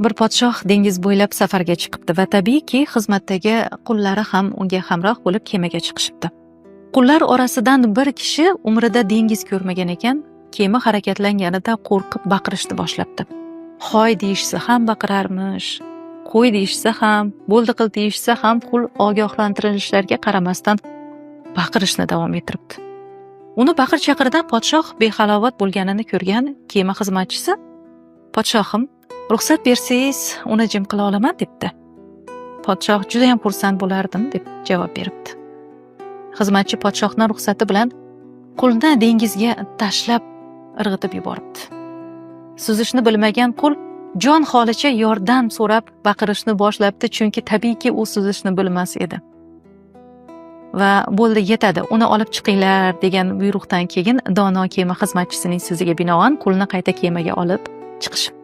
Bir podshoh dengiz bo'ylab safarga chiqibdi va tabiiyki, xizmatdagi qullari ham unga hamroh bo'lib kemaga chiqishibdi. Qullar orasidan bir kishi umrida dengiz ko'rmagan ekan, kema harakatlanganida qo'rqib baqirishni boshlabdi. Hoy deyishsa ham baqirarmish, qo'y deyishsa ham, bo'ldi qil deyishsa ham qul ogohlantirilishlarga qaramasdan baqirishni davom ettiribdi. Uni baqir-chaqiridan podshoh behalovat bo'lganini ko'rgan kema xizmatchisi: "Podshohim, ruxsat bersangiz, uni jim qila olaman", debdi. "Podshoh judayam xursand bo'lardim", deb javob beribdi. Xizmatchi podshohning ruxsati bilan qulni dengizga tashlab irg'itib yuboribdi. Suzishni bilmagan qul jon holicha yordam so'rab baqirishni boshlabdi, chunki tabiiyki u suzishni bilmas edi. Va "Bo'ldi, yetadi, uni olib chiqinglar", degan buyruqdan keyin dono kema xizmatchisining so'ziga binoan qulni qayta kemaga olib chiqishibdi.